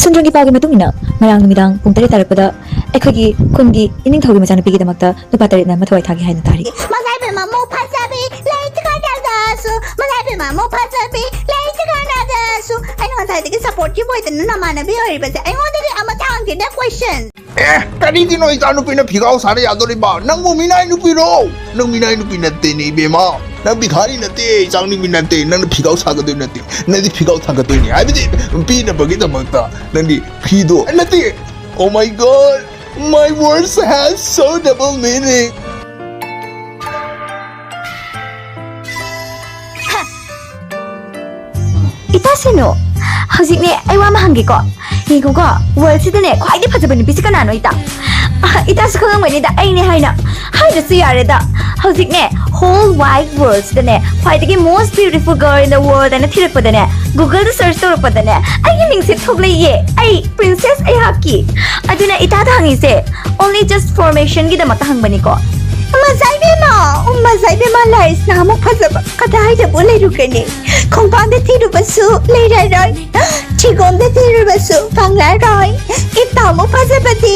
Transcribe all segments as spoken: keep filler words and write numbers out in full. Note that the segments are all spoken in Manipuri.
ꯁꯨꯟꯗ꯭ꯔꯪꯒꯤ ꯄꯥꯎꯒꯤ ꯃꯇꯨꯡ ꯏꯟꯅ, ꯉꯔꯥꯡ ꯅꯨꯃꯤꯗꯥꯡ ꯄꯨꯡ ꯇꯔꯦꯠ ꯇꯥꯔꯛꯄꯗ ꯑꯩꯈꯣꯏꯒꯤ ꯈꯨꯟꯒꯤ ꯏꯅꯤꯡꯊꯧꯒꯤ ꯃꯆꯥꯅꯨꯄꯤꯒꯤꯗꯃꯛꯇ ꯅꯨꯄꯥ ꯇꯔꯦꯠꯅ ꯃꯊꯧꯋꯥꯏ ꯊꯥꯒꯦ ꯍꯥꯏꯅ ꯇꯥꯔꯤ꯫ ꯃꯖꯥꯏꯕꯦꯝꯃ ꯃꯧ ꯐꯖꯕꯤ ꯂꯩꯇ꯭ꯔꯤꯀꯥꯟ ꯅꯥꯗꯁꯨ, ꯃꯖꯥꯏꯕꯦꯝꯃ ꯃꯧ ꯐꯖꯕꯤ ꯂꯩꯇ꯭ꯔꯤꯀꯥꯟ ꯅꯥꯗꯁꯨ꯫ ꯑꯩꯅ ꯉꯁꯥꯏꯗꯒꯤ supportive ꯑꯣꯏꯗꯅ ꯅꯃꯥꯟꯅꯕꯤ ꯑꯣꯏꯔꯤꯕꯁꯦ꯫ ꯑꯩꯉꯣꯟꯗꯒꯤ ꯑꯃꯇ ꯍꯪꯒꯦꯅꯦ question꯫ ꯑꯦ, ꯀꯔꯤꯒꯤꯅꯣ ꯏꯆꯥꯅꯨꯄꯤꯅ ꯐꯤꯒꯥꯎ ꯁꯥꯔ ꯌꯥꯗꯣꯔꯤꯕ? ꯅꯪꯕꯨ ꯃꯤꯅꯥꯏ ꯅꯨꯄꯤꯔꯣ? ꯅꯪ ꯃꯤꯅꯥꯏ ꯅꯨꯄꯤ ꯅꯠꯇꯦꯅꯦ ꯏꯕꯦꯝꯃ꯫ ꯅꯪ ꯚꯤꯈꯥꯔꯤ ꯅꯠꯇꯦ, ꯏꯆꯥ ꯅꯨꯄꯤ ꯅꯠꯇꯦ꯫ ꯅꯪꯅ ꯐꯤꯒꯥꯎ ꯁꯥꯒꯗꯣꯏ ꯅꯠꯇꯦ꯫ ꯅꯪꯗꯤ ꯐꯤꯒꯥꯎ ꯊꯥꯡꯒꯠꯇꯣꯏꯅꯦ꯫ ꯍꯥꯏꯕꯗꯤ ꯄꯤꯅꯕꯒꯤꯗꯃꯛꯇ ꯅꯪꯗꯤ ꯐꯤꯗꯣ ꯅꯠꯇꯦ꯫ Oh my God, my words has so double meaning. ꯏꯇꯥ ꯁꯦꯅꯨ, ꯍꯧꯖꯤꯛꯅꯦ ꯑꯩ ꯋꯥ ꯑꯃ ꯍꯪꯒꯦꯀꯣ꯫ ꯌꯦꯡꯉꯨꯀꯣ, worldꯁꯤꯗꯅꯦ ꯈ꯭ꯋꯥꯏꯗꯒꯤ ꯐꯖꯕ ꯅꯨꯄꯤꯁꯤ ꯀꯅꯥꯅꯣ ꯏꯇꯥ? ꯑ, ꯏꯇꯥꯁꯨ ꯈꯪꯉꯝꯒꯅꯤꯗ, ꯑꯩꯅꯦ ꯍꯥꯏꯅ꯫ ꯍꯥꯏꯗ꯭ꯔꯁꯨ ꯌꯥꯔꯦꯗ꯫ ꯍꯧꯖꯤꯛꯅꯦ whole wide worldꯁꯤꯗꯅꯦ ꯈ꯭ꯋꯥꯏꯗꯒꯤ most beautiful girl in the world ꯍꯥꯏꯅ ꯊꯤꯔꯛꯄꯗꯅꯦ, Googleꯗ search ꯇꯧꯔꯛꯄꯗꯅꯦ ꯑꯩꯒꯤ ꯃꯤꯡꯁꯦ ꯊꯣꯛꯂꯛꯏꯌꯦ꯫ ꯑꯩ princess ꯑꯩꯍꯥꯛꯀꯤ꯫ ꯑꯗꯨꯅ ꯏꯇꯥꯗ ꯍꯪꯉꯤꯁꯦ only just formationꯒꯤꯗꯃꯛꯇ ꯍꯪꯕꯅꯤꯀꯣ꯫ ꯃꯖꯥꯏꯕꯦꯝꯃ, ꯃꯖꯥꯏꯕꯦꯝꯃ, ꯂꯥꯏꯁꯅ ꯑꯃꯨꯛ ꯐꯖꯕ ꯀꯗꯥꯏꯗꯕꯨ ꯂꯩꯔꯨꯒꯅꯤ? ꯈꯣꯡꯄꯥꯛꯗ ꯊꯤꯔꯨꯕꯁꯨ ꯂꯩꯔꯔꯣꯏ, ꯊꯤꯒꯣꯡꯗ ꯊꯤꯔꯨꯕꯁꯨ ꯐꯪꯂꯔꯣꯏ꯫ ꯏꯇꯥꯃꯨꯛ ꯐꯖꯕꯗꯤ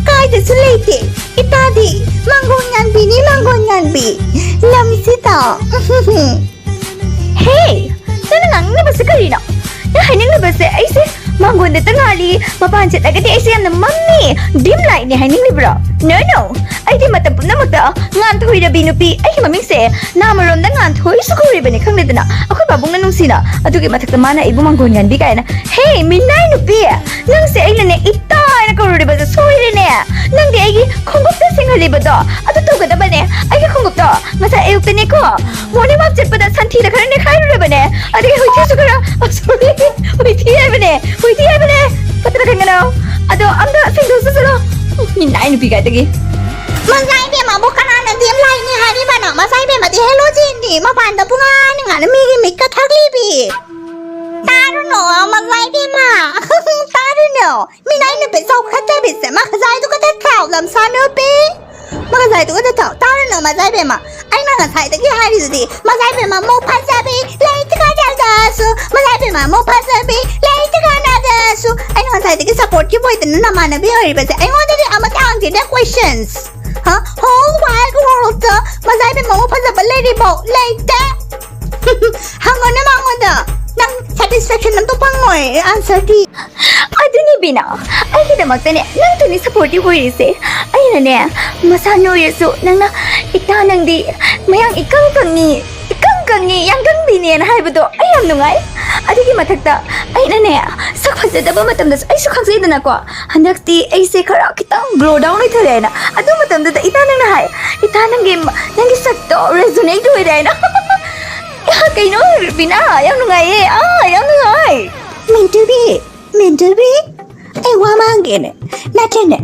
ꯀꯥꯏꯗꯁꯨ ꯂꯩꯇꯦ꯫ ꯏꯇꯥꯗꯤ ꯃꯥꯡꯒꯣꯟ ꯉꯥꯟꯕꯤꯅꯤ, ꯃꯥꯡꯒꯣꯟ ꯉꯥꯟꯕꯤ꯫ ꯂꯝꯁꯤꯗ꯫ ꯍꯦ, ꯅꯪꯅ ꯉꯥꯡꯅꯤꯡꯂꯤꯕꯁꯦ ꯀꯔꯤꯅꯣ? ꯅꯪ ꯍꯥꯏꯅꯤꯡꯂꯤꯕꯁꯦ ꯑꯩꯁꯦ ꯃꯥꯡꯒꯣꯟꯗꯇ ꯉꯥꯜꯂꯤ, ꯃꯄꯥꯟ ꯆꯠꯂꯒꯗꯤ ꯑꯩꯁꯦ ꯌꯥꯝꯅ ꯃꯝꯃꯤ, dim lightꯅꯤ ꯍꯥꯏꯅꯤꯡꯂꯤꯕ꯭ꯔꯣ? No, no. ꯑꯩꯗꯤ ꯃꯇꯝ ꯄꯨꯝꯅꯃꯛꯇ ꯉꯥꯟꯊꯣꯏꯔꯕꯤ ꯅꯨꯄꯤ, ꯑꯩꯒꯤ ꯃꯃꯤꯡꯁꯦ ꯅꯥꯃꯔꯣꯝꯗ ꯉꯥꯟꯊꯣꯏꯁꯨ ꯀꯧꯔꯤꯕꯅꯤ, ꯈꯪꯂꯦꯗꯅ, ꯑꯩꯈꯣꯏ ꯄꯥꯕꯨꯡꯅ ꯅꯨꯡꯁꯤꯅ꯫ ꯑꯗꯨꯒꯤ ꯃꯊꯛꯇ ꯃꯥꯅ ꯑꯩꯕꯨ ꯃꯥꯡꯒꯣꯟ ꯉꯥꯟꯕꯤ ꯀꯥꯏꯅ꯫ ꯍꯦ, ꯃꯤꯅꯥꯏ ꯅꯨꯄꯤ! ꯅꯪꯁꯦ ꯑꯩꯅꯅꯦ ꯏꯇꯥ ꯍꯥꯏꯅ ꯀꯧꯔꯨꯔꯤꯕꯁꯦ ꯁꯣꯏꯔꯦꯅꯦ꯫ ꯅꯪꯗꯤ ꯑꯩꯒꯤ ꯈꯣꯡꯎꯞꯇ ꯁꯤꯡꯍꯜꯂꯤꯕꯗꯣ ꯑꯗꯨ ꯇꯧꯒꯗꯕꯅꯦ꯫ ꯑꯩꯒꯤ ꯈꯣꯡꯎꯞꯇꯣ ꯉꯁꯥꯏ ꯑꯌꯨꯛꯇꯅꯦꯀꯣ, morning walk ꯆꯠꯄꯗ ꯁꯟꯊꯤꯗ ꯈꯔ ꯅꯦꯠꯈꯥꯏꯔꯨꯔꯕꯅꯦ꯫ ꯑꯗꯒꯤ ꯍꯨꯏꯊꯤꯁꯨ ꯈꯔ, ꯑ, sorry, ꯍꯨꯏꯊꯤ ꯍꯥꯏꯕꯅꯦ, ꯍꯨꯏꯊꯤ ꯍꯥꯏꯕꯅꯦ꯫ ꯐꯠꯇꯅ ꯈꯟꯒꯅꯣ꯫ ꯑꯗꯣ ꯑꯝꯇ ꯁꯦꯡꯗꯣꯛꯆꯁꯤꯔꯣ? ꯃꯤꯅꯥꯏ ꯅꯨꯄꯤ ꯀꯥꯏꯗꯒꯤ꯫ ꯃꯖꯥꯏ ꯕꯦꯝꯃꯕꯨ ꯀꯅꯥꯅ ꯗꯦꯝ ꯂꯥꯏꯅꯤ ꯍꯥꯏꯔꯤꯕꯅꯣ? ꯃꯖꯥꯏ ꯕꯦꯝꯃꯗꯤ ꯍꯦꯂꯣꯖꯦꯟꯅꯤ꯫ ꯃꯄꯥꯟꯗ ꯄꯨꯡꯉꯥꯟ ꯉꯥꯟꯅ ꯃꯤꯒꯤ ꯃꯤꯠꯀ ꯊꯛꯂꯤꯕꯤ꯫ ꯇꯥꯔꯨꯅꯣ, ꯃꯖꯥꯏ ꯕꯦꯝꯃ꯫ ꯇꯥꯔꯨꯅꯣ꯫ ꯃꯤꯅꯥꯏ ꯅꯨꯄꯤ ꯆꯥꯎꯈꯠꯇꯕꯤꯁꯦ, ꯃꯈꯖꯥꯏꯗꯨ ꯈꯛꯇ ꯊꯥꯎ ꯂꯝꯁꯥ ꯅꯨꯄꯤ꯫ ꯃꯈꯖꯥꯏꯗꯨ ꯈꯛꯇ ꯊꯥꯎ꯫ ꯇꯥꯔꯨꯅꯣ, ꯃꯖꯥꯏ ꯕꯦꯝꯃ꯫ ꯑꯩꯅ ꯉꯁꯥꯏꯗꯒꯤ ꯍꯥꯏꯔꯤꯗꯨꯗꯤ, ꯃꯖꯥꯏ ꯕꯦꯝꯃ ꯃꯧ ꯐꯖꯕꯤ ꯂꯩꯇ꯭ꯔꯤꯀꯥꯟꯗꯁꯨ, ꯃꯖꯥꯏ ꯕꯦꯝꯃ ꯃꯧ ꯐꯖꯕꯤ ꯂꯩꯇ꯭ꯔꯤꯀꯥꯟꯗꯁꯨ꯫ ꯑꯩꯅ ꯑꯗꯒꯤ ꯁꯞꯄꯣꯔꯠꯀꯤ ꯑꯣꯏꯗꯅ ꯅꯃꯥꯟꯅꯕꯤ ꯑꯣꯏꯔꯤꯕꯁꯦ ꯑꯩꯉꯣꯟꯗꯗꯤ ꯑꯃꯇ ꯍꯪꯗꯦꯅꯦ ꯀꯣꯏꯁꯟꯁ꯫ ꯍꯥ? ꯍꯣꯜ ꯋꯥꯏꯜ ꯋꯥꯔꯜꯗ ꯃꯖꯥꯏꯕꯤ ꯃꯃꯧ ꯐꯖꯕ ꯂꯩꯔꯤꯕꯣ? ꯂꯩꯇꯦ꯫ ꯍꯪꯉꯣꯅꯦ ꯃꯉꯣꯟꯗ꯫ ꯅꯪ ꯁꯦꯇꯤꯁꯐꯦꯛꯁꯟ ꯑꯝꯇ ꯐꯪꯉꯣꯏ ꯑꯟꯁꯔꯗꯤ꯫ ꯑꯗꯨꯅꯤ ꯕꯤꯅꯥ, ꯑꯩꯒꯤꯗꯃꯛꯇꯅꯦ ꯅꯪꯇꯅꯤ ꯁꯞꯄꯣꯔꯇꯤꯚ ꯑꯣꯏꯔꯤꯁꯦ꯫ ꯑꯩꯅꯅꯦ ꯃꯁꯥ ꯅꯣꯏꯔꯁꯨ ꯅꯪꯅ ꯏꯇꯥ ꯅꯪꯗꯤ ꯃꯌꯥꯡ ꯏꯀꯪ ꯀꯪꯉꯤ, ꯏꯀꯪ ꯀꯪꯉꯤ, ꯌꯥꯡꯀꯪꯕꯤꯅꯦꯅ ꯍꯥꯏꯕꯗꯣ ꯑꯩ ꯌꯥꯝ ꯅꯨꯡꯉꯥꯏ꯫ ꯑꯗꯨꯒꯤ ꯃꯊꯛꯇ ꯑꯩꯅꯅꯦ ꯁꯛ ꯐꯖꯗꯕ ꯃꯇꯝꯗꯁꯨ ꯑꯩꯁꯨ ꯈꯪꯖꯩꯗꯅꯀꯣ, ꯍꯟꯗꯛꯇꯤ ꯑꯩꯁꯦ ꯈꯔ ꯈꯤꯇꯪ ꯒ꯭ꯂꯣ ꯗꯥꯎꯟ ꯑꯣꯏꯊꯔꯦꯅ꯫ ꯑꯗꯨ ꯃꯇꯝꯗꯨꯗ ꯏꯇꯥ ꯅꯪꯅ ꯍꯥꯏ, "ꯏꯇꯥ ꯅꯪꯒꯤ, ꯅꯪꯒꯤ ꯁꯛꯇꯣ ꯔꯦꯖꯣꯅꯦꯠ ꯑꯣꯏꯔꯦ" ꯍꯥꯏꯅ꯫ ꯀꯩꯅꯣ ꯔꯨꯕꯤꯅꯥ, ꯌꯥꯝ ꯅꯨꯡꯉꯥꯏꯌꯦ꯫ ꯑꯥ, ꯌꯥꯝ ꯅꯨꯡꯉꯥꯏ꯫ ꯃꯦꯟꯇꯨꯕꯤ, ꯃꯦꯟꯇꯨꯕꯤ, ꯑꯩ ꯋꯥ ꯑꯃ ꯍꯪꯒꯦꯅꯦ꯫ ꯅꯠꯇꯦꯅꯦ꯫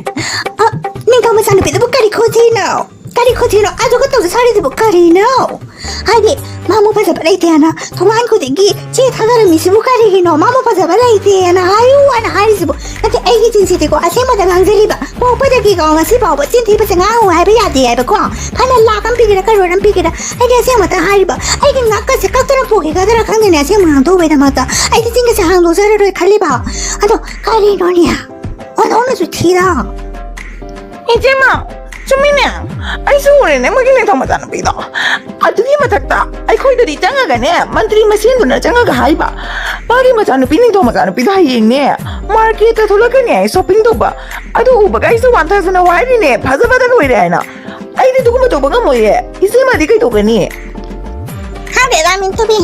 ꯑ, ꯅꯤꯡꯊꯧ ꯃꯆꯥꯅꯨꯄꯤꯗꯨꯕꯨ ꯀꯔꯤ ꯈꯣꯠꯊꯤꯅꯣ? ꯀꯔꯤ ꯈꯣꯠꯊꯤꯅꯣ? ꯑꯗꯨꯒ ꯇꯧꯖ ꯁꯥꯔꯤꯗꯨꯕꯨ ꯀꯔꯤꯅꯣ? ꯍꯥꯏꯗꯤ, ꯃꯥꯃꯨ ꯐꯖꯕ ꯂꯩꯇꯦꯅ ꯊꯣꯡꯒꯥꯟ ꯈꯨꯗꯤꯡꯒꯤ ꯆꯦ ꯊꯥꯗꯔꯝꯃꯤꯁꯤꯕꯨ ꯀꯔꯤꯒꯤꯅꯣ? ꯃꯥꯃꯨ ꯐꯖꯕ ꯂꯩꯇꯦꯅ ꯍꯥꯏꯌꯨ ꯍꯥꯏꯅ ꯍꯥꯏꯔꯤꯁꯤꯕꯨ꯫ ꯅꯠꯇꯦ, ꯑꯩꯒꯤ ꯆꯤꯟꯁꯤꯗꯤꯀꯣ, ꯑꯁꯦꯡꯕꯗ ꯉꯥꯡꯖꯔꯤꯕ꯫ ꯄꯣꯛꯄꯗꯒꯤꯀꯣ, ꯉꯁꯤ ꯐꯥꯎꯕ ꯆꯤꯟ ꯊꯤꯕꯁꯦ ꯉꯥꯡꯉꯨ ꯍꯥꯏꯕ ꯌꯥꯗꯦ ꯍꯥꯏꯕꯀꯣ꯫ ꯐꯅ ꯂꯥꯛ ꯑꯃ ꯄꯤꯒꯦꯔꯥ, ꯀꯔꯣꯔ ꯑꯃ ꯄꯤꯒꯦꯔꯥ, ꯑꯩꯗꯤ ꯑꯁꯦꯡꯕꯇ ꯍꯥꯏꯔꯤꯕ꯫ ꯑꯩꯒꯤ ꯉꯛꯀꯁꯦ ꯀꯛꯇꯅ ꯄꯨꯈꯤꯒꯗ꯭ꯔꯥ ꯈꯪꯗꯦꯅꯦ, ꯑꯁꯦꯡꯕ ꯉꯥꯡꯊꯣꯛꯎꯕꯩꯗꯃꯛꯇ꯫ ꯑꯩꯗꯤ ꯆꯤꯟꯒꯁꯦ ꯍꯥꯡꯗꯣꯛꯆꯔꯔꯣꯏ ꯈꯜꯂꯤꯕ꯫ ꯑꯗꯣ ꯀꯔꯤꯅꯣꯅꯦ? ꯑꯣꯟꯊꯣꯛꯅꯁꯨ ꯊꯤꯗ꯫ ꯏꯆꯦꯃ, ꯆꯨꯝꯃꯤꯅꯦ꯫ ꯑꯩꯁꯨ ꯎꯔꯦꯅꯦ ꯃꯣꯏꯒꯤ ꯅꯤꯡꯊꯧ ꯃꯆꯥꯅꯨꯄꯤꯗꯣ꯫ ꯑꯗꯨꯒꯤ ꯃꯊꯛꯇ ꯑꯩꯈꯣꯏꯗꯗꯤ ꯆꯪꯉꯒꯅꯦ, ꯃꯟꯇ꯭ꯔꯤ ꯃꯁꯦꯟꯗꯨꯅ ꯆꯪꯉꯒ ꯍꯥꯏꯕ, ꯃꯥꯒꯤ ꯃꯆꯥꯅꯨꯄꯤ ꯅꯤꯡꯊꯧ ꯃꯆꯥꯅꯨꯄꯤꯗꯣ ꯍꯌꯦꯡꯅꯦ, ꯃꯥꯔꯀꯦꯠꯇ ꯊꯣꯛꯂꯛꯀꯅꯤ ꯍꯥꯏ ꯁꯣꯄꯤꯡ ꯇꯧꯕ꯫ ꯑꯗꯨ ꯎꯕꯒ ꯑꯩꯁꯨ ꯋꯥꯟꯊꯗꯅ ꯋꯥꯏꯔꯤꯅꯦ, ꯐꯖꯕꯗ ꯂꯣꯏꯔꯦ ꯍꯥꯏꯅ꯫ ꯑꯩꯗꯤ ꯑꯗꯨꯒꯨꯝꯕ ꯇꯧꯕ ꯉꯝꯃꯣꯏꯌꯦ꯫ ꯏꯆꯦꯃꯗꯤ ꯀꯩꯗꯧꯒꯅꯤ? ꯈꯪꯗꯦꯗ, ꯃꯤꯟꯇꯨꯕꯤ꯫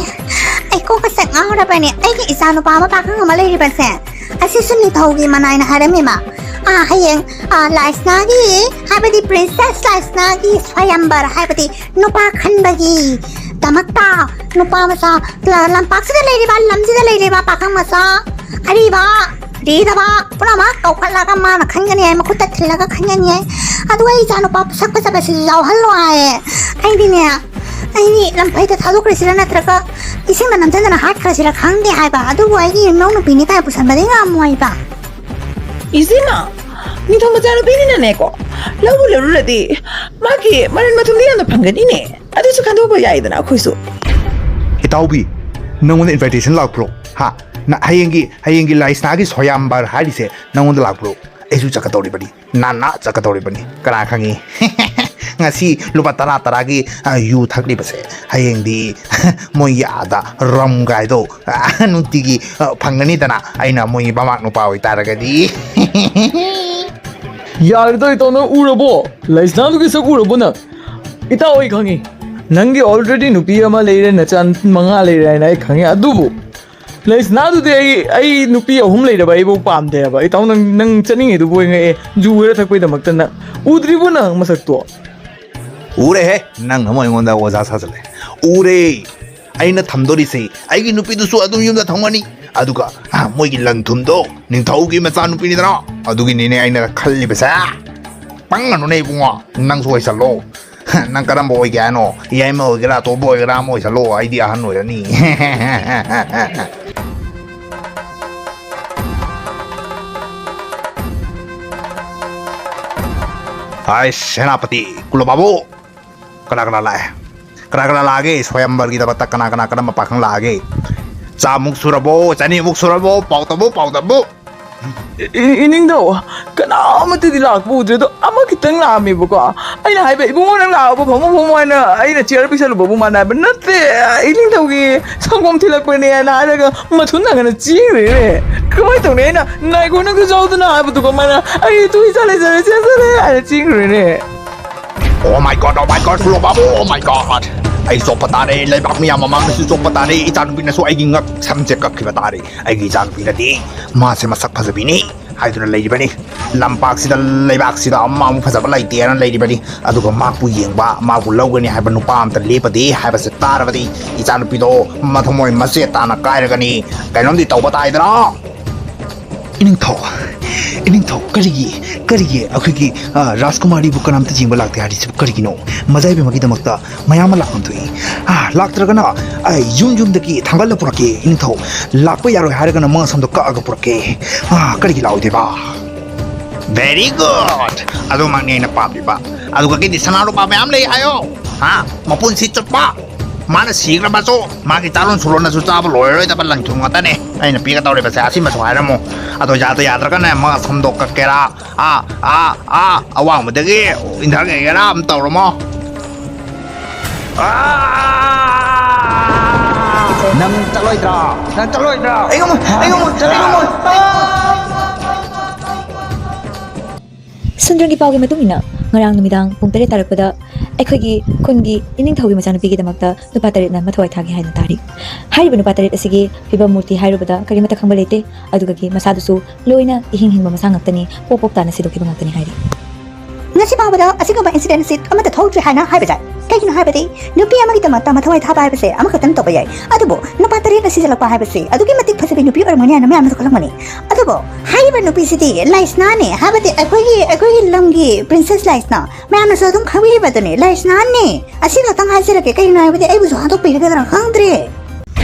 ꯑꯩ ꯀꯣꯛꯀ ꯁꯦ ꯉꯥꯎꯔꯕꯅꯦ꯫ ꯑꯩꯒꯤ ꯏꯆꯥ ꯅꯨꯄꯥ ꯑꯃ ꯄꯥꯈꯪ ꯑꯃ ꯂꯩꯔꯤꯕꯁꯦ, ꯑꯁꯤꯁꯨ ꯅꯤꯡꯊꯧꯒꯤ ꯃꯅꯥꯏꯅ ꯍꯥꯏꯔꯝꯃꯤꯕ꯫ ꯑꯥ, ꯍꯌꯦꯡ, ꯑꯥ, ꯂꯥꯏꯁꯅꯥꯒꯤ, ꯍꯥꯏꯕꯗꯤ ꯄ꯭ꯔꯤꯟꯁꯦꯁ ꯂꯥꯏꯁꯅꯥꯒꯤ ꯁ꯭ꯋꯥꯌꯝꯕꯔ, ꯍꯥꯏꯕꯗꯤ ꯅꯨꯄꯥ ꯈꯟꯕꯒꯤ ꯗꯃꯛꯇ ꯅꯨꯄꯥ ꯃꯆꯥ, ꯂ-, ꯂꯝꯄꯥꯛꯁꯤꯗ ꯂꯩꯔꯤꯕ, ꯂꯝꯁꯤꯗ ꯂꯩꯔꯤꯕ ꯄꯥꯈꯪ ꯃꯆꯥ ꯑꯔꯤꯕ, ꯂꯤꯗꯕ ꯄꯨꯝꯅꯃꯛ ꯀꯧꯈꯠꯂꯒ ꯃꯥꯅ ꯈꯟꯒꯅꯤ ꯍꯥꯏ, ꯃꯈꯨꯠꯇ ꯊꯤꯜꯂꯒ ꯈꯟꯒꯅꯤ ꯍꯥꯏ꯫ ꯑꯗꯨꯒ ꯑꯩ ꯏꯆꯥ ꯅꯨꯄꯥ ꯁꯛ ꯐꯖꯕꯁꯤꯁꯨ ꯌꯥꯎꯍꯜꯂꯣ ꯍꯥꯏꯌꯦ꯫ ꯑꯩꯗꯤꯅꯦ, ꯑꯩꯗꯤ ꯂꯝꯐꯩꯗ ꯊꯥꯗꯣꯛꯈ꯭ꯔꯁꯤꯔꯥ ꯅꯠꯇ꯭ꯔꯒ ꯏꯁꯤꯡꯗ ꯅꯝꯁꯤꯟꯗꯅ ꯍꯥꯠꯈ꯭ꯔꯁꯤꯔꯥ ꯈꯪꯗꯦ ꯍꯥꯏꯕ꯫ ꯑꯗꯨꯕꯨ ꯑꯩꯒꯤ ꯏꯅꯥꯎ ꯅꯨꯄꯤꯅꯤ ꯀꯥꯏ ꯄꯨꯁꯟꯕꯗꯤ ꯉꯝꯃꯣꯏꯕ꯫ ꯏꯆꯦꯃ, ꯅꯤꯡꯊꯧ ꯃꯆꯥꯅꯨꯄꯤꯅꯤꯅꯅꯦꯀꯣ, ꯂꯧꯕꯨ ꯂꯧꯔꯨꯔꯗꯤ ꯃꯥꯒꯤ ꯃꯔꯟ ꯃꯊꯨꯝꯗꯤ ꯌꯥꯝꯅ ꯐꯪꯒꯅꯤꯅꯦ꯫ ꯑꯗꯨꯁꯨ ꯈꯟꯗꯣꯛꯄ ꯌꯥꯏꯗꯅ ꯑꯩꯈꯣꯏꯁꯨ꯫ ꯏꯇꯥꯎꯕꯤ, ꯅꯪꯉꯣꯟꯗ ꯏꯟꯚꯥꯏꯇꯦꯁꯟ ꯂꯥꯛꯄ꯭ꯔꯣ? ꯍꯥ? ꯅ-, ꯍꯌꯦꯡꯒꯤ, ꯍꯌꯦꯡꯒꯤ ꯂꯥꯏꯁꯅꯥꯒꯤ ꯁꯣꯌꯥꯝꯕꯔ ꯍꯥꯏꯔꯤꯁꯦ ꯅꯪꯉꯣꯟꯗ ꯂꯥꯛꯄ꯭ꯔꯣ? ꯑꯩꯁꯨ ꯆꯠꯀꯗꯧꯔꯤꯕꯅꯤ, ꯅꯥꯟꯅ ꯆꯠꯀꯗꯧꯔꯤꯕꯅꯤ꯫ ꯀꯅꯥ ꯈꯪꯉꯤ? ꯉꯁꯤ ꯂꯨꯄꯥ ꯇꯔꯥ ꯇꯔꯥꯒꯤ, ꯑ, ꯌꯨ ꯊꯛꯂꯤꯕꯁꯦ, ꯍꯌꯦꯡꯗꯤ ꯃꯣꯏꯒꯤ ꯑꯥꯗ ꯔꯝ ꯒꯥꯏꯗꯣ, ꯑ, ꯅꯨꯡꯇꯤꯒꯤ, ꯑ, ꯐꯪꯒꯅꯤꯗꯅ, ꯑꯩꯅ ꯃꯣꯏꯒꯤ ꯃꯃꯥꯛ ꯅꯨꯄꯥ ꯑꯣꯏꯇꯥꯔꯒꯗꯤ꯫ ꯌꯥꯔꯦꯗ ꯏꯇꯥꯎ, ꯅꯪ ꯎꯔꯕꯣ? ꯂꯩꯁꯅꯥꯗꯨꯒꯤ ꯁꯛ ꯎꯔꯕꯣ ꯅꯪ? ꯏꯇꯥꯎ, ꯑꯩ ꯈꯪꯉꯤ, ꯅꯪꯒꯤ already ꯅꯨꯄꯤ ꯑꯃ ꯂꯩꯔꯦ, ꯅꯆꯥ ꯃꯉꯥ ꯂꯩꯔꯦ ꯍꯥꯏꯅ ꯑꯩ ꯈꯪꯉꯤ꯫ ꯑꯗꯨꯕꯨ ꯂꯩꯁꯅꯥꯗꯨꯗꯤ ꯑꯩ, ꯑꯩ ꯅꯨꯄꯤ ꯑꯍꯨꯝ ꯂꯩꯔꯕ ꯑꯩꯕꯨ ꯄꯥꯝꯗꯦ ꯍꯥꯏꯕ꯫ ꯏꯇꯥꯎ, ꯅꯪ, ꯅꯪ ꯆꯠꯅꯤꯡꯉꯤꯗꯨꯕꯨ ꯑꯩ ꯉꯛꯑꯦ, ꯖꯨ ꯈꯔ ꯊꯛꯄꯩꯗꯃꯛꯇ ꯅꯪ ꯎꯗ꯭ꯔꯤꯕꯣ ꯅꯪ ꯃꯁꯛꯇꯣ? ꯎꯔꯦꯍꯦ, ꯅꯪꯅ ꯑꯃꯨꯛ ꯑꯩꯉꯣꯟꯗ ꯑꯣꯖꯥ ꯁꯥꯖꯜꯂꯦ꯫ ꯎꯔꯦ꯫ ꯑꯩꯅ ꯊꯝꯗꯣꯔꯤꯁꯦ ꯑꯩꯒꯤ ꯅꯨꯄꯤꯗꯨꯁꯨ ꯑꯗꯨꯝ ꯌꯨꯝꯗ ꯊꯝꯒꯅꯤ꯫ ꯑꯗꯨꯒ, ꯑ, ꯃꯣꯏꯒꯤ ꯂꯟ ꯊꯨꯝꯗꯣ ꯅꯤꯡꯊꯧꯒꯤ ꯃꯆꯥꯅꯨꯄꯤꯅꯤꯗꯅ꯫ ꯑꯗꯨꯒꯤꯅꯤꯅꯦ ꯑꯩꯅ ꯈꯜꯂꯤꯕꯁꯦ꯫ ꯄꯪꯒꯅꯨꯅꯦ ꯏꯕꯨꯡꯉꯣ, ꯅꯪꯁꯨ ꯑꯣꯏꯁꯜꯂꯣ꯫ ꯅꯪ ꯀꯔꯝꯕ ꯑꯣꯏꯒꯦ ꯍꯥꯏꯅꯣ? ꯌꯥꯏꯃ ꯑꯣꯏꯒꯦꯔꯥ, ꯑꯇꯣꯝꯕ ꯑꯣꯏꯒꯦꯔꯥ, ꯑꯃ ꯑꯣꯏꯁꯜꯂꯣ, ꯑꯩꯗꯤ ꯑꯍꯟ ꯑꯣꯏꯔꯅꯤ꯫ ꯍꯥꯏ, ꯁꯦꯅꯥꯄꯇꯤ, ꯀꯨꯂꯣ ꯕꯥꯕꯨ, ꯀꯅꯥ ꯀꯅꯥ ꯂꯥꯛꯑꯦ? ꯀꯅꯥ ꯀꯅꯥ ꯂꯥꯛꯑꯒꯦ? ꯁ꯭ꯋꯥꯌꯝꯕꯔꯒꯤꯗꯃꯛꯇ ꯀꯅꯥ ꯀꯅꯥ, ꯀꯔꯝꯕ ꯄꯥꯈꯪ ꯂꯥꯛꯑꯒꯦ? ꯆꯥꯃꯨꯛ ꯁꯨꯔꯕꯣ? ꯆꯅꯤꯃꯨꯛ ꯁꯨꯔꯕꯣ? ꯄꯥꯎ ꯇꯝꯃꯨ, ꯄꯥꯎ ꯇꯝꯃꯨ꯫ ꯏ-, ꯏ-, ꯏꯅꯤꯡꯊꯧ, ꯀꯅꯥꯃꯠꯇꯗꯤ ꯂꯥꯛꯄ ꯎꯗ꯭ꯔꯦ, ꯑꯗꯣ ꯑꯃꯈꯛꯇꯪ ꯂꯥꯛꯑꯝꯃꯦꯕꯀꯣ꯫ ꯑꯩꯅ ꯍꯥꯏꯕ, "ꯏꯕꯨꯡꯉꯣ, ꯅꯪ ꯂꯥꯛꯑꯕꯣ? ꯐꯝꯃꯣ, ꯐꯝꯃꯣ," ꯍꯥꯏꯅ ꯑꯩꯅ chair ꯄꯤꯁꯜꯂꯨꯕꯕꯨ ꯃꯥꯅ ꯍꯥꯏꯕ, "ꯅꯠꯇꯦ, ꯏꯅꯤꯡꯊꯧꯒꯤ ꯁꯪꯒꯣꯝ ꯊꯤꯜꯂꯛꯄꯅꯦꯅ" ꯍꯥꯏꯔꯒ ꯃꯊꯨꯟ ꯅꯥꯒꯅ ꯆꯦꯟꯈ꯭ꯔꯦꯅꯦ꯫ ꯀꯃꯥꯏꯅ ꯇꯧꯅꯤ? ꯑꯩꯅ, "ꯉꯥꯏꯈꯣ, ꯅꯪꯁꯨ ꯌꯥꯎꯗꯅ" ꯍꯥꯏꯕꯗꯨꯒ ꯃꯥꯅ, "ꯑꯩ ꯇꯨ ꯏꯆꯥ ꯂꯩꯖꯔꯦ, ꯆꯦꯟꯖꯔꯦ" ꯍꯥꯏꯅ ꯆꯦꯟꯈ꯭ꯔꯦꯅꯦ꯫ Oh my God, oh my God, ꯀꯨꯂꯣ Babu, oh my God! ꯑꯩ ꯆꯣꯞꯄ ꯇꯥꯔꯦ, ꯂꯩꯕꯥꯛ ꯃꯤꯌꯥꯝ ꯃꯃꯥꯡꯗꯁꯨ ꯆꯣꯞꯄ ꯇꯥꯔꯦ, ꯏꯆꯥꯅꯨꯄꯤꯅꯁꯨ ꯑꯩꯒꯤ ꯉꯛ ꯁꯝꯁꯦ ꯀꯛꯈꯤꯕ ꯇꯥꯔꯦ꯫ ꯑꯩꯒꯤ ꯏꯆꯥꯅꯨꯄꯤꯅꯗꯤ ꯃꯥꯁꯦ ꯃꯁꯛ ꯐꯖꯕꯤꯅꯤ ꯍꯥꯏꯗꯨꯅ ꯂꯩꯔꯤꯕꯅꯤ꯫ ꯂꯝꯄꯥꯛꯁꯤꯗ, ꯂꯩꯕꯥꯛꯁꯤꯗ ꯑꯃ ꯑꯃꯨꯛ ꯐꯖꯕ ꯂꯩꯇꯦꯅ ꯂꯩꯔꯤꯕꯅꯤ꯫ ꯑꯗꯨꯒ ꯃꯥꯕꯨ ꯌꯦꯡꯕ, ꯃꯥꯕꯨ ꯂꯧꯒꯅꯤ ꯍꯥꯏꯕ ꯅꯨꯄꯥ ꯑꯝꯇ ꯂꯦꯞꯄꯗꯦ ꯍꯥꯏꯕꯁꯦ ꯇꯥꯔꯕꯗꯤ ꯏꯆꯥꯅꯨꯄꯤꯗꯣ ꯃꯊꯃꯣꯏ ꯃꯆꯦꯠ ꯇꯥꯅ ꯀꯥꯏꯔꯒꯅꯤ꯫ ꯀꯩꯅꯣꯝꯗꯤ ꯇꯧꯕ ꯇꯥꯏꯗꯅ꯫ ꯏꯅꯤꯡꯊꯧ, ꯏꯅꯤꯡꯊꯧ, ꯀꯔꯤꯒꯤ, ꯀꯔꯤꯒꯤ ꯑꯩꯈꯣꯏꯒꯤ, ꯑ, ꯔꯥꯖꯀꯨꯃꯥꯔꯤꯕꯨ ꯀꯅꯥꯝꯇ ꯌꯦꯡꯕ ꯂꯥꯛꯇꯦ ꯍꯥꯏꯔꯤꯁꯤꯕꯨ ꯀꯔꯤꯒꯤꯅꯣ? ꯃꯖꯥꯏꯕꯤꯃꯒꯤꯗꯃꯛꯇ ꯃꯌꯥꯝ ꯑꯃ ꯂꯥꯛꯐꯝ ꯊꯣꯛꯏ꯫ ꯑ, ꯂꯥꯛꯇ꯭ꯔꯒꯅ ꯑꯩ ꯌꯨꯝ ꯌꯨꯝꯗꯒꯤ ꯊꯥꯡꯒꯠꯂ ꯄꯨꯔꯛꯀꯦ, ꯏꯅꯤꯡꯊꯧ꯫ ꯂꯥꯛꯄ ꯌꯥꯔꯣꯏ ꯍꯥꯏꯔꯒꯅ ꯃꯁꯝꯗꯣ ꯀꯛꯑꯒ ꯄꯨꯔꯛꯀꯦ꯫ ꯑ, ꯀꯔꯤꯒꯤ ꯂꯥꯛꯑꯣꯏꯗꯣꯏꯕ? Very good! ꯑꯗꯨꯃꯛꯅꯤ ꯑꯩꯅ ꯄꯥꯝꯂꯤꯕ꯫ ꯑꯗꯨꯒ ꯀꯩꯗꯤ ꯁꯅꯥ ꯂꯨꯄꯥ ꯃꯌꯥꯝ ꯂꯩ ꯍꯥꯏꯌꯣ꯫ ꯍꯥ? ꯃꯄꯨꯟꯁꯤ ꯆꯨꯞꯄ꯫ ꯃꯥꯅ ꯁꯤꯈ꯭ꯔꯕꯁꯨ ꯃꯥꯒꯤ ꯆꯥꯔꯣꯟ ꯁꯨꯔꯣꯟꯅꯁꯨ ꯆꯥꯕ ꯂꯣꯏꯔꯔꯣꯏꯗꯕ ꯂꯟ ꯊꯨꯝ ꯉꯥꯛꯇꯅꯦ ꯑꯩꯅ ꯄꯤꯒꯗꯧꯔꯤꯕꯁꯦ꯫ ꯑꯁꯤꯃꯁꯨ ꯍꯥꯏꯔꯝꯃꯨ꯫ ꯑꯗꯣ ꯌꯥꯗ ꯌꯥꯗ꯭ꯔꯒꯅ ꯃꯥ ꯁꯝꯗꯣ ꯀꯛꯀꯦꯔꯥ, ꯑꯥ ꯑꯥ ꯑꯥ ꯑꯋꯥꯡꯕꯗꯒꯤ ꯏꯟꯊꯒꯦꯔꯥ ꯑꯃ ꯇꯧꯔꯝꯃꯣ꯫ ꯑꯥ! ꯅꯪ ꯆꯠꯂꯣꯏꯗ꯭ꯔꯥ? ꯅꯪ ꯆꯠꯂꯣꯏꯗ꯭ꯔꯥ? ꯑꯩ ꯉꯝꯃꯣꯏ, ꯑꯩ ꯉꯝꯃꯣꯏ, ꯑꯩ ꯉꯝꯃꯣꯏ꯫ ꯑꯥ! ꯁꯨꯟꯗ꯭ꯔꯪꯒꯤ ꯄꯥꯎꯒꯤ ꯃꯇꯨꯡ ꯏꯟꯅ, ꯉꯔꯥꯡ ꯅꯨꯃꯤꯗꯥꯡ ꯄꯨꯡ ꯇꯔꯦꯠ ꯇꯥꯔꯛꯄꯗ ꯑꯩꯈꯣꯏꯒꯤ ꯈꯨꯟꯒꯤ ꯏꯅꯤꯡꯊꯧꯒꯤ ꯃꯆꯥꯅꯨꯄꯤꯒꯤꯗꯃꯛꯇ ꯅꯨꯄꯥ ꯇꯔꯦꯠꯅ ꯃꯊꯧꯋꯥꯏ ꯊꯥꯈꯤ ꯍꯥꯏꯅ ꯇꯥꯔꯤ꯫ ꯍꯥꯏꯔꯤꯕ ꯅꯨꯄꯥ ꯇꯔꯦꯠ ꯑꯁꯤꯒꯤ ꯐꯤꯕꯝ ꯃꯨꯔꯇꯤ ꯍꯥꯏꯔꯨꯕꯗ ꯀꯔꯤꯃꯠꯇ ꯈꯪꯕ ꯂꯩꯇꯦ꯫ ꯑꯗꯨꯒꯒꯤ ꯃꯁꯥꯗꯨꯁꯨ ꯂꯣꯏꯅ ꯏꯍꯤꯡ ꯍꯤꯡꯕ ꯃꯁꯥ ꯉꯥꯛꯇꯅꯤ, ꯄꯣꯞ ꯄꯣꯞ ꯇꯥꯅ ꯁꯤꯗꯣꯛꯈꯤꯕ ꯉꯥꯛꯇꯅꯤ ꯍꯥꯏꯔꯤ꯫ ꯉꯁꯤ ꯐꯥꯎꯕꯗ ꯑꯁꯤꯒꯨꯝꯕ ꯏꯟꯁꯤꯗꯦꯟꯁꯤ ꯑꯃꯠꯇ ꯊꯣꯛꯇ꯭ꯔꯤ ꯍꯥꯏꯅ ꯍꯥꯏꯕ ꯌꯥꯏ꯫ ꯀꯩꯒꯤꯅꯣ ꯍꯥꯏꯕꯗꯤ, ꯅꯨꯄꯤ ꯑꯃꯒꯤꯗꯃꯛꯇ ꯃꯊꯧꯋꯥꯏ ꯊꯥꯕ ꯍꯥꯏꯕꯁꯦ ꯑꯃꯈꯛꯇꯪ ꯇꯧꯕ ꯌꯥꯏ, ꯑꯗꯨꯕꯨ ꯅꯨꯄꯥ ꯇꯔꯦꯠꯅ ꯁꯤꯖꯤꯜꯂꯛꯄ ꯍꯥꯏꯕꯁꯤ ꯑꯗꯨꯛꯀꯤ ꯃꯇꯤꯛ ꯐꯖꯕꯤ ꯅꯨꯄꯤ ꯑꯣꯏꯔꯝꯒꯅꯤ ꯍꯥꯏꯅ ꯃꯌꯥꯝꯅꯁꯨ ꯈꯜꯂꯝꯒꯅꯤ꯫ ꯑꯗꯨꯕꯨ ꯍꯥꯏꯔꯤꯕ ꯅꯨꯄꯤꯁꯤꯗꯤ ꯂꯥꯏꯁꯅꯥꯅꯦ, ꯍꯥꯏꯕꯗꯤ ꯑꯩꯈꯣꯏꯒꯤ ꯑꯩꯈꯣꯏꯒꯤ ꯂꯝꯒꯤ ꯄ꯭ꯔꯤꯟꯁꯦꯁ ꯂꯥꯏꯁꯅꯥ, ꯃꯌꯥꯝꯅꯁꯨ ꯑꯗꯨꯝ ꯈꯪꯕꯤꯔꯤꯕꯗꯨꯅꯤ, ꯂꯥꯏꯁꯅꯥꯅꯦ꯫ ꯑꯁꯤ ꯈꯛꯇꯪ ꯍꯥꯏꯖꯔꯒꯦ, ꯀꯩꯒꯤꯅꯣ ꯍꯥꯏꯕꯗꯤ ꯑꯩꯕꯨꯁꯨ ꯍꯥꯠꯇꯣꯛꯄꯤꯒꯗ꯭ꯔꯥ ꯈꯪꯗ꯭ꯔꯦ꯫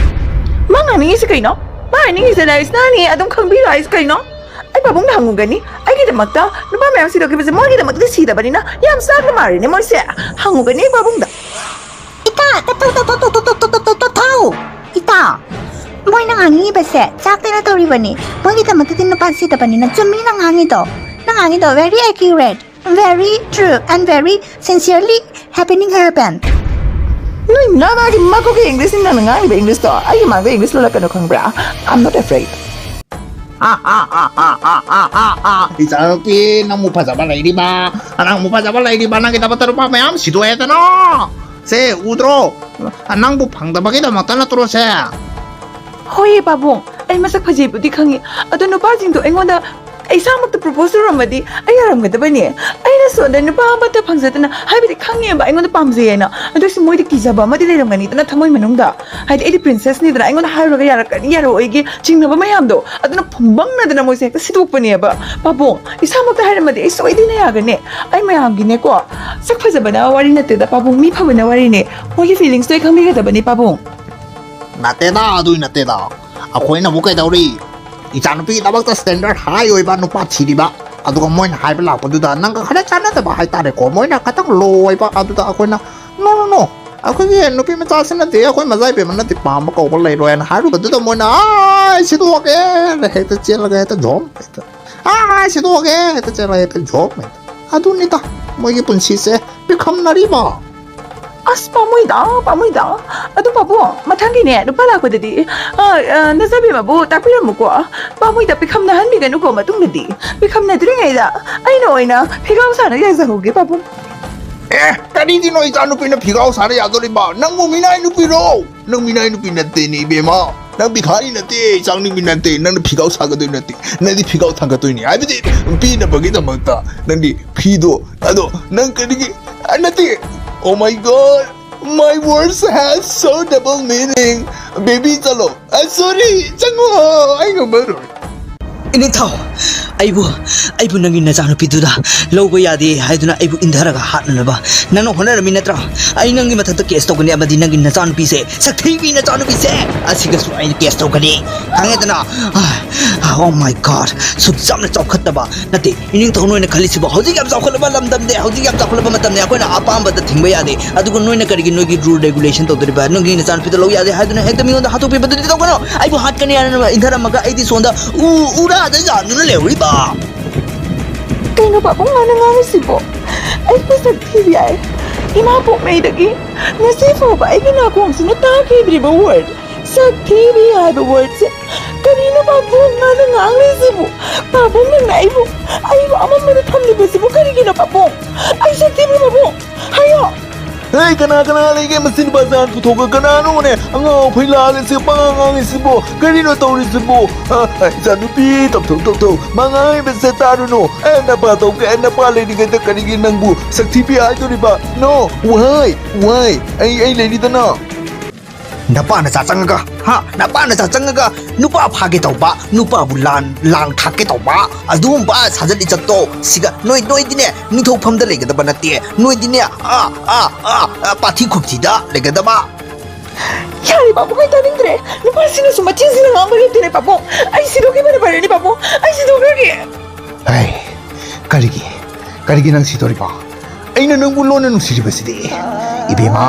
ꯃꯥ ꯉꯥꯡꯅꯤꯡꯉꯤꯁꯦ ꯀꯩꯅꯣ? ꯃꯥ ꯍꯥꯏꯅꯤꯡꯉꯤꯁꯦ ꯂꯥꯏꯁꯅꯥꯅꯦ ꯑꯗꯨꯝ ꯈꯪꯕꯤꯔꯣ ꯍꯥꯏꯁꯦ ꯀꯩꯅꯣ? ꯑꯩ ꯄꯥꯕꯨꯡꯗ ꯍꯪꯉꯨꯒꯅꯤ꯫ ꯑꯩꯒꯤꯗꯃꯛꯇ ꯅꯨꯄꯥ ꯃꯌꯥꯝ ꯁꯤꯗꯣꯛꯈꯤꯕꯁꯦ ꯃꯣꯏꯒꯤꯗꯃꯛꯇꯗꯤ ꯁꯤꯗꯕꯅꯤꯅ ꯌꯥꯝ ꯆꯥꯛꯅ ꯃꯥꯜꯂꯤꯅꯦ ꯃꯣꯏꯁꯦ꯫ ꯍꯪꯉꯨꯒꯅꯤ ꯑꯩ ꯄꯥꯕꯨꯡꯗ꯫ ꯏꯇꯥ, ꯇ- ꯇ- ꯇ- ꯇ- ꯇ- ꯇ- ꯇ- ꯇ- ꯊꯧ! ꯏꯇꯥ, ꯃꯣꯏꯅ ꯉꯥꯡꯉꯤꯕꯁꯦ ꯆꯥꯛꯇꯅ ꯇꯧꯔꯤꯕꯅꯤ꯫ ꯃꯣꯏꯒꯤꯗꯃꯛꯇꯗꯤ ꯅꯨꯄꯥ ꯁꯤꯗꯕꯅꯤꯅ ꯆꯨꯝꯃꯤ ꯅꯪ ꯉꯥꯡꯉꯤꯗꯣ꯫ ꯅꯪ ꯉꯥꯡꯉꯤꯗꯣ very accurate, very true and very sincerely happening happen. ꯅꯣꯏ ꯅꯃꯥꯒꯤ ꯃꯀꯣꯛꯀꯤ ꯏꯪꯂꯤꯁꯅꯤ ꯅꯪꯅ ꯉꯥꯡꯉꯤꯕ ꯏꯪꯂꯤꯁꯇꯣ꯫ ꯑꯩꯒꯤ ꯃꯥꯡꯗ ꯏꯪꯂꯤꯁ ꯂꯣꯜꯂꯛꯀꯅꯨ ꯈꯪꯕ꯭ꯔꯥ? I'm not afraid. ꯏꯆꯥꯅꯨꯄꯤ, ꯅꯪꯕꯨ ꯐꯖꯕ ꯂꯩꯔꯤꯕ, ꯅꯪꯕꯨ ꯐꯖꯕ ꯂꯩꯔꯤꯕ, ꯅꯪꯒꯤꯗꯃꯛꯇ ꯅꯨꯄꯥ ꯃꯌꯥꯝ ꯁꯤꯗꯣꯛꯑꯦꯗꯅ꯫ ꯁꯦ ꯎꯗ꯭ꯔꯣ? ꯅꯪꯕꯨ ꯐꯪꯗꯕꯒꯤꯗꯃꯛꯇ ꯅꯠꯇ꯭ꯔꯣ ꯁꯦ? ꯍꯣꯏꯌꯦ ꯄꯥꯕꯨꯡ, ꯑꯩ ꯃꯁꯛ ꯐꯖꯩꯕꯨꯗꯤ ꯈꯪꯉꯤ, ꯑꯗꯣ ꯅꯨꯄꯥꯁꯤꯡꯗꯣ ꯑꯩꯉꯣꯟꯗ, ꯑꯩ ꯏꯁꯥꯃꯛꯇ ꯄ꯭ꯔꯣꯄꯣꯁ ꯇꯧꯔꯝꯃꯗꯤ ꯑꯩ ꯌꯥꯔꯝꯒꯗꯕꯅꯦ꯫ ꯑꯩꯅ ꯁꯣꯝꯗ ꯅꯨꯄꯥ ꯑꯃꯠꯇ ꯐꯪꯖꯗꯅ, ꯍꯥꯏꯕꯗꯤ ꯈꯪꯉꯦꯕ ꯑꯩꯉꯣꯟꯗ ꯄꯥꯝꯖꯩ ꯍꯥꯏꯅ, ꯑꯗꯨ ꯑꯣꯏꯁꯨ ꯃꯣꯏꯗꯤ ꯀꯤꯖꯕ ꯑꯃꯗꯤ ꯂꯩꯔꯝꯒꯅꯤꯗꯅ ꯊꯃꯣꯏ ꯃꯅꯨꯡꯗ꯫ ꯍꯥꯏꯗꯤ ꯑꯩꯗꯤ ꯄ꯭ꯔꯤꯟꯁꯦꯁꯅꯤꯗꯅ, ꯑꯩꯉꯣꯟꯗ ꯍꯥꯏꯔꯨꯔꯒ ꯌꯥꯔꯛꯀꯅꯤ ꯌꯥꯔꯛꯑꯣꯏꯒꯤ ꯆꯤꯡꯅꯕ ꯃꯌꯥꯝꯗꯣ, ꯑꯗꯨꯅ ꯐꯨꯝꯕꯪꯅꯗꯅ ꯃꯣꯏꯁꯦ ꯍꯦꯛꯇ ꯁꯤꯗꯣꯛꯄꯅꯦꯕ꯫ ꯄꯥꯕꯨꯡ, ꯏꯁꯥꯃꯛꯇ ꯍꯥꯏꯔꯝꯃꯗꯤ ꯑꯩ ꯁꯣꯏꯗꯅ ꯌꯥꯒꯅꯤ꯫ ꯑꯩ ꯃꯌꯥꯝꯒꯤꯅꯦꯀꯣ, ꯁꯛ ꯐꯖꯕꯅ ꯋꯥꯔꯤ ꯅꯠꯇꯦꯗ ꯄꯥꯕꯨꯡ, ꯃꯤ ꯐꯕꯅ ꯋꯥꯔꯤꯅꯦ꯫ ꯃꯣꯏꯒꯤ ꯐꯤꯂꯤꯡꯁꯇꯣ ꯑꯩ ꯈꯪꯕꯤꯒꯗꯕꯅꯤ ꯄꯥꯕꯨꯡ꯫ ꯅꯠꯇꯦꯗ, ꯑꯗꯨꯏ ꯅꯠꯇꯦꯗ꯫ ꯑꯩꯈꯣꯏꯅꯕꯨ ꯀꯩꯗꯧꯔꯤ? ꯏꯆꯥꯅꯨꯄꯤꯒꯤꯗꯃꯛꯇ ꯁ꯭ꯇꯦꯟꯗꯔꯠ ꯍꯥꯏ ꯑꯣꯏꯕ ꯅꯨꯄꯥ ꯊꯤꯔꯤꯕ, ꯑꯗꯨꯒ ꯃꯣꯏꯅ ꯍꯥꯏꯕ ꯂꯥꯛꯄꯗꯨꯗ ꯅꯪꯒ ꯈꯔ ꯆꯥꯟꯅꯗꯕ ꯍꯥꯏꯇꯥꯔꯦꯀꯣ, ꯃꯣꯏꯅ ꯈꯇꯪ ꯂꯣ ꯑꯣꯏꯕ, ꯑꯗꯨꯗ ꯑꯩꯈꯣꯏꯅ "No, no, no, "ꯑꯩꯈꯣꯏꯒꯤ ꯅꯨꯄꯤ ꯃꯆꯥꯁꯤ ꯅꯠꯇꯦ, ꯑꯩꯈꯣꯏ ꯃꯖꯥ ꯏꯕꯦꯝꯃ ꯅꯠꯇꯦ, ꯄꯥꯝꯕ ꯀꯧꯕ ꯂꯩꯔꯣꯏ" ꯍꯥꯏꯅ ꯍꯥꯏꯔꯨꯕꯗꯨꯗ ꯃꯣꯏꯅ "ꯑꯥꯏ ꯁꯤꯗꯣꯛꯑꯒꯦ" ꯍꯦꯛꯇ ꯆꯦꯜꯂꯒ ꯍꯦꯛꯇ ꯖꯣꯝ ꯍꯦꯛꯇ "ꯑꯥꯏ ꯁꯤꯗꯣꯛꯑꯒꯦ" ꯍꯦꯛꯇ ꯆꯦꯜꯂꯒ ꯍꯦꯛꯇ ꯖꯣꯝ ꯍꯦꯛꯇ꯫ ꯑꯗꯨꯅꯤꯗ ꯃꯣꯏꯒꯤ ꯄꯨꯟꯁꯤꯁꯦ, ꯄꯤꯈꯝꯅꯔꯤꯕ꯫ ꯑꯁ, ꯄꯥꯝꯃꯨꯏꯗ, ꯄꯥꯝꯃꯨꯏꯗ꯫ ꯑꯗꯨ ꯄꯥꯕꯨꯡ, ꯃꯊꯪꯒꯤꯅꯦ ꯅꯨꯄꯥ ꯂꯥꯛꯄꯗꯗꯤ, ꯑ, ꯑ, ꯅꯖꯕꯦꯝꯃꯕꯨ ꯇꯥꯛꯄꯤꯔꯝꯃꯨꯀꯣ꯫ ꯄꯥꯝꯃꯨꯏꯗ, ꯄꯤꯈꯝꯅꯍꯟꯕꯤꯒꯅꯨꯀꯣ ꯃꯇꯨꯡꯗꯗꯤ꯫ ꯄꯤꯈꯝꯅꯗ꯭ꯔꯤꯉꯩꯗ ꯑꯩꯅ ꯑꯣꯏꯅ ꯐꯤꯒꯥꯎ ꯁꯥꯅ ꯌꯥꯖꯍꯧꯒꯦ ꯄꯥꯕꯨꯡ꯫ ꯑꯦ, ꯀꯔꯤꯒꯤꯅꯣ ꯏꯆꯥꯅꯨꯄꯤꯅ ꯐꯤꯒꯥꯎ ꯁꯥꯅ ꯌꯥꯗꯣꯔꯤꯕ? ꯅꯪꯕꯨ ꯃꯤꯅꯥꯏ ꯅꯨꯄꯤꯔꯣ? ꯅꯪ ꯃꯤꯅꯥꯏ ꯅꯨꯄꯤ ꯅꯠꯇꯦꯅꯦ ꯏꯕꯦꯝꯃ꯫ ꯅꯪ ꯚꯤꯈꯥꯔꯤ ꯅꯠꯇꯦ, ꯆꯥꯡꯅꯤꯡꯕꯤ ꯅꯠꯇꯦ꯫ ꯅꯪꯅ ꯐꯤꯒꯥꯎ ꯁꯥꯒꯗꯣꯏ ꯅꯠꯇꯦ꯫ ꯅꯪꯗꯤ ꯐꯤꯒꯥꯎ ꯊꯥꯡꯒꯠꯇꯣꯏꯅꯤ꯫ ꯍꯥꯏꯕꯗꯤ ꯄꯤꯅꯕꯒꯤꯗꯃꯛꯇ ꯅꯪꯗꯤ ꯐꯤꯗꯣ, ꯑꯗꯣ ꯅꯪ ꯀꯔꯤꯒꯤ, ꯑ, ꯅꯠꯇꯦ꯫ Oh my God, my words have so double meaning. Baby, ꯆꯠꯂꯣ꯫ ꯑ, sorry, ꯆꯪꯉꯣ꯫ ꯑꯩ ꯉꯝꯃꯔꯣꯏ꯫ ꯏꯅꯤꯡꯊꯧ, ꯑꯩꯕꯨ, ꯑꯩꯕꯨ ꯅꯪꯒꯤ ꯅꯆꯥꯅꯨꯄꯤꯗꯨꯗ ꯂꯧꯕ ꯌꯥꯗꯦ ꯍꯥꯏꯗꯨꯅ ꯑꯩꯕꯨ ꯏꯟꯊꯔꯒ ꯍꯥꯠꯅꯅꯕ ꯅꯪꯅ ꯍꯣꯠꯅꯔꯝꯃꯤ ꯅꯠꯇ꯭ꯔꯣ? ꯑꯩ ꯅꯪꯒꯤ ꯃꯊꯛꯇ ꯀꯦꯁ ꯇꯧꯒꯅꯤ ꯑꯃꯗꯤ ꯅꯪꯒꯤ ꯅꯆꯥꯅꯨꯄꯤꯁꯦ, ꯁꯛꯊꯤꯕꯤ ꯅꯆꯥꯅꯨꯄꯤꯁꯦ, ꯑꯁꯤꯒꯁꯨ ꯑꯩꯅ ꯀꯦꯁ ꯇꯧꯒꯅꯤ꯫ ꯈꯪꯉꯦꯗꯅ? ꯑꯥ, oh my God, ꯁꯨꯛ ꯌꯥꯝꯅ ꯆꯥꯎꯈꯠꯇꯕ ꯅꯠꯇꯦ, ꯏꯅꯤꯡꯊꯧ, ꯅꯣꯏꯅ ꯈꯜꯂꯤꯁꯤꯕꯨ ꯍꯧꯖꯤꯛ ꯌꯥꯝ ꯆꯥꯎꯈꯠꯂꯕ ꯂꯝꯗꯝꯅꯦ, ꯍꯧꯖꯤꯛ ꯌꯥꯝ ꯆꯥꯎꯈꯠꯂꯕ ꯃꯇꯝꯅꯦ, ꯑꯩꯈꯣꯏꯅ ꯑꯄꯥꯝꯕꯗ ꯊꯤꯡꯕ ꯌꯥꯗꯦ꯫ ꯑꯗꯨꯒ ꯅꯣꯏꯅ ꯀꯔꯤꯒꯤ ꯅꯣꯏꯒꯤ ꯔꯨꯜ ꯔꯦꯒꯨꯂꯦꯁꯟ ꯇꯧꯗꯣꯔꯤꯕ? ꯅꯪꯒꯤ ꯅꯆꯥꯅꯨꯄꯤꯗ ꯂꯧ ꯌꯥꯗꯦ ꯍꯥꯏꯗꯨꯅ ꯍꯦꯛꯇ ꯃꯤꯉꯣꯟꯗ ꯍꯥꯠꯇꯣꯛꯄꯤꯕꯗꯨꯗꯤ ꯇꯧꯒꯅꯨ꯫ ꯑꯩꯕꯨ ꯍꯥꯠꯀꯅꯤ ꯍꯥꯏꯅ ꯏꯟꯊꯔꯝꯃꯒ ꯑꯩꯗꯤ ꯁꯣꯝꯗ ꯎ ꯎꯔꯥꯗ ꯌꯥꯟꯗꯨꯅ ꯂꯩꯍꯧꯔꯤꯕ꯫ ꯀꯩꯅꯣ ꯄꯥꯕꯨꯡ ꯃꯥꯅ ꯉꯥꯡꯉꯤꯁꯤꯕꯣ? ꯑꯩꯕꯨ ꯁꯛ ꯊꯤꯕꯤ ꯍꯥꯏ? ꯏꯃꯥ ꯄꯣꯛꯉꯩꯗꯒꯤ ꯉꯁꯤ ꯐꯥꯎꯕ ꯑꯩꯒꯤ ꯅꯥꯀꯣꯡꯁꯤꯅ ꯇꯥꯈꯤꯗ꯭ꯔꯤꯕ ꯋꯥꯔꯗ ꯁꯛ ꯊꯤꯕꯤ ꯍꯥꯏꯕ ꯋꯥꯔꯗꯁꯦ꯫ ꯀꯔꯤꯅꯣ ꯄꯥꯕꯨꯡ ꯃꯥꯅ ꯉꯥꯡꯂꯤꯁꯤꯕꯨ? ꯄꯥꯕꯨꯡ ꯅꯪꯅ ꯑꯩꯕꯨ, ꯑꯩꯕꯨ ꯑꯃꯝꯕꯗ ꯊꯝꯂꯤꯕꯁꯤꯕꯨ ꯀꯔꯤꯒꯤꯅꯣ ꯄꯥꯕꯨꯡ? ꯑꯩ ꯁꯛ ꯊꯤꯕꯤ ꯄꯥꯕꯨꯡ? ꯍꯥꯏꯌꯣ! ꯍꯦ, ꯀꯅꯥ ꯀꯅꯥ ꯂꯩꯒꯦ? ꯃꯁꯤ ꯅꯨꯄꯥꯁꯦ ꯍꯥꯟꯅ ꯄꯨꯊꯣꯛꯑꯒ ꯀꯅꯥꯅꯣꯅꯦ? ꯑꯉꯥꯎ ꯑꯐꯩ ꯂꯥꯛꯑꯒ ꯁꯤ ꯄꯉꯥꯡ ꯉꯥꯡꯉꯤꯁꯤꯕꯣ? ꯀꯔꯤꯅꯣ ꯇꯧꯔꯤꯁꯤꯕꯣ? ꯑ, ꯑ, ꯏꯆꯥꯅꯨꯄꯤ, ꯇꯞꯊꯧ, ꯇꯞꯊꯧ꯫ ꯃꯥ ꯉꯥꯡꯉꯤꯕꯁꯦ ꯇꯥꯔꯨꯅꯨ꯫ ꯑꯦ, ꯅꯄꯥ ꯇꯧꯒꯦ, ꯅꯄꯥ ꯂꯩꯔꯤꯉꯩꯗ ꯀꯔꯤꯒꯤ ꯅꯪꯕꯨ ꯁꯛꯊꯤꯕꯤ ꯍꯥꯏꯗꯣꯔꯤꯕ? No, why, why? ꯑꯩ, ꯑꯩ ꯂꯩꯔꯤꯗꯅ꯫ ꯅꯄꯥ ꯅꯆꯥ ꯆꯪꯉꯒ, ꯍꯥ? ꯅꯄꯥ ꯅꯆꯥ ꯆꯪꯉꯒ ꯅꯨꯄꯥ ꯐꯥꯒꯦ ꯇꯧꯕ, ꯅꯨꯄꯥꯕꯨ ꯂꯥꯟ, ꯂꯥꯡ ꯊꯥꯛꯀꯦ ꯇꯧꯕ, ꯑꯗꯨꯒꯨꯝꯕ ꯁꯥꯖꯠ ꯂꯤꯆꯠꯇꯣ ꯁꯤꯒ ꯅꯣꯏ, ꯅꯣꯏꯗꯤꯅꯦ ꯅꯤꯡꯊꯧꯐꯝꯗ ꯂꯩꯒꯗꯕ ꯅꯠꯇꯦ꯫ ꯅꯣꯏꯗꯤꯅꯦ, ꯑꯥ, ꯑꯥ, ꯑꯥ, ꯑꯥ, ꯄꯥꯊꯤ ꯈꯨꯝꯊꯤꯗ ꯂꯩꯒꯗꯕ꯫ ꯌꯥꯔꯦ ꯕꯥꯕꯨ, ꯑꯩ ꯇꯥꯅꯤꯡꯗ꯭ꯔꯦ꯫ ꯅꯨꯄꯥꯁꯤꯅꯁꯨ ꯃꯆꯤꯟꯁꯤꯅ ꯉꯥꯡꯕ ꯂꯦꯞꯇꯦꯅꯦ ꯕꯥꯕꯨ꯫ ꯑꯩ ꯁꯤꯗꯣꯛꯈꯤꯕꯅ ꯐꯔꯦꯅꯦ ꯕꯥꯕꯨ꯫ ꯑꯩ ꯁꯤꯗꯣꯛꯈ꯭ꯔꯒꯦ꯫ ꯍꯩ, ꯀꯔꯤꯒꯤ, ꯀꯔꯤꯒꯤ ꯅꯪ ꯁꯤꯗꯣꯔꯤꯕ? ꯑꯩꯅ ꯅꯪꯕꯨ ꯂꯣꯟꯅ ꯅꯨꯡꯁꯤꯔꯤꯕꯁꯤꯗꯤ꯫ ꯏꯕꯦꯝꯃ,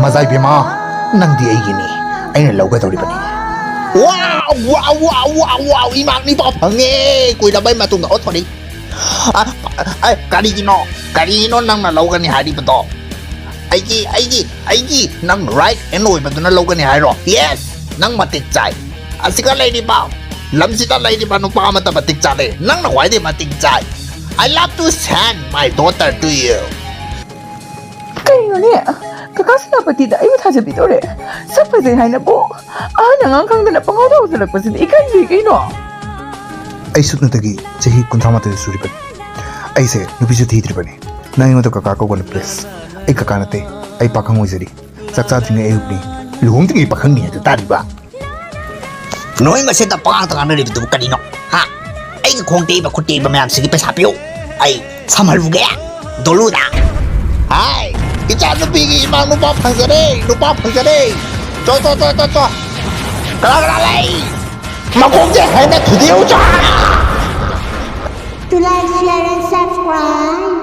ꯃꯖꯥꯏꯕꯦꯝꯃ, ꯅꯪꯗꯤ ꯑꯩꯒꯤꯅꯤ, ꯑꯩꯅ ꯂꯧꯒꯗꯧꯔꯤꯕꯅꯤ꯫ ꯋꯥꯎ, ꯋꯥꯎ, ꯋꯥꯎ, ꯋꯥꯎ, ꯋꯥꯎ, ꯏꯃꯥ ꯅꯤꯄꯥ ꯐꯪꯉꯦ꯫ ꯀꯨꯏꯔꯕꯩ ꯃꯇꯨꯡꯗ, ꯑꯣ, ꯁꯣꯔꯤ꯫ ꯑ, ꯑ, ꯀꯔꯤꯒꯤꯅꯣ? ꯀꯔꯤꯅꯣ ꯅꯪꯅ ꯂꯧꯒꯅꯤ ꯍꯥꯏꯔꯤꯕꯗꯣ? ꯑꯩꯒꯤ, ꯑꯩꯒꯤ, ꯑꯩꯒꯤ ꯅꯪ right hand ꯑꯣꯏꯕꯗꯨꯅ ꯂꯧꯒꯅꯤ ꯍꯥꯏꯔꯣ? Yes, ꯅꯪ ꯃꯇꯤꯛ ꯆꯥꯏ꯫ ꯑꯁꯤꯒ ꯂꯩꯔꯤꯕ, ꯂꯝꯁꯤꯗ ꯂꯩꯔꯤꯕ ꯅꯨꯄꯥ ꯑꯃꯠꯇ ꯃꯇꯤꯛ ꯆꯥꯗꯦ꯫ ꯅꯪꯅ ꯈ꯭ꯋꯥꯏꯗꯒꯤ ꯃꯇꯤꯛ ꯆꯥꯏ꯫ I love to send my daughter to you. ꯀꯩꯅꯣꯅꯦ? ꯀꯀꯥ ꯁꯦꯅꯥꯄꯇꯤꯗ ꯑꯩꯕꯨ ꯊꯥꯖꯕꯤꯗꯧꯔꯦ? ꯁꯛ ꯐꯖꯩ ꯍꯥꯏꯅꯕꯨ ꯑꯍꯟ ꯑꯉꯥꯡ ꯈꯪꯗꯅ ꯄꯪꯉꯥꯎꯗ ꯍꯧꯖꯤꯜꯂꯛꯄꯁꯤꯗꯤ ꯏꯀꯥꯏꯖꯩ ꯀꯩꯅꯣ꯫ ꯑꯩ ꯁꯨꯞꯅꯇꯒꯤ ꯆꯍꯤ ꯀꯨꯟꯊ꯭ꯔꯥ ꯃꯥꯊꯣꯏ ꯁꯨꯔꯤꯕꯅꯤ꯫ ꯑꯩꯁꯦ ꯅꯨꯄꯤꯁꯨ ꯊꯤꯗ꯭ꯔꯤꯕꯅꯤ꯫ ꯅꯪ ꯑꯩꯉꯣꯟꯗ ꯀꯀꯥ ꯀꯧꯒꯅꯨ please꯫ ꯑꯩ ꯀꯀꯥ ꯅꯠꯇꯦ, ꯑꯩ ꯄꯥꯈꯪ ꯑꯣꯏꯖꯔꯤ꯫ ꯆꯥꯛ ꯆꯥꯗ꯭ꯔꯤꯉꯩ ꯑꯌꯨꯛꯅꯤ, ꯂꯨꯍꯣꯡꯗ꯭ꯔꯤꯉꯩ ꯄꯥꯈꯪꯅꯤ ꯍꯥꯏꯗꯣ ꯇꯥꯔꯤꯕ? ꯅꯣꯏ ꯃꯁꯦꯟꯗ ꯄꯉꯥꯡꯇ ꯉꯥꯡꯅꯔꯤꯕꯗꯨꯕꯨ ꯀꯔꯤꯅꯣ? ꯍꯥ? ꯑꯩꯒꯤ ꯈꯣꯡ ꯇꯦꯛꯏꯕ ꯈꯨꯠ ꯇꯦꯛꯏꯕ ꯃꯌꯥꯝꯁꯤꯒꯤ ꯄꯩꯁꯥ ꯄꯤꯌꯨ, ꯑꯩ ꯁꯝꯍꯜꯂꯨꯒꯦ꯫ ꯗꯣꯂꯨꯗ꯫ ꯍꯥꯏ, ꯏꯆꯥ ꯅꯨꯄꯤꯒꯤ ꯏꯃꯥ ꯅꯨꯄꯥ ꯐꯪꯖꯔꯦ, ꯅꯨꯄꯥ ꯐꯪꯖꯔꯦ꯫ ꯆꯣ, ꯆꯣ, ꯆꯣ, ꯆꯣ, ꯆꯣ꯫ ꯀꯅꯥ ꯀꯅꯥ ꯂꯩ? ꯃꯀꯣꯛꯁꯦ ꯍꯦꯟꯅ ꯊꯨꯗꯦꯛꯎ ꯆꯣ꯫ To like, share, and subscribe.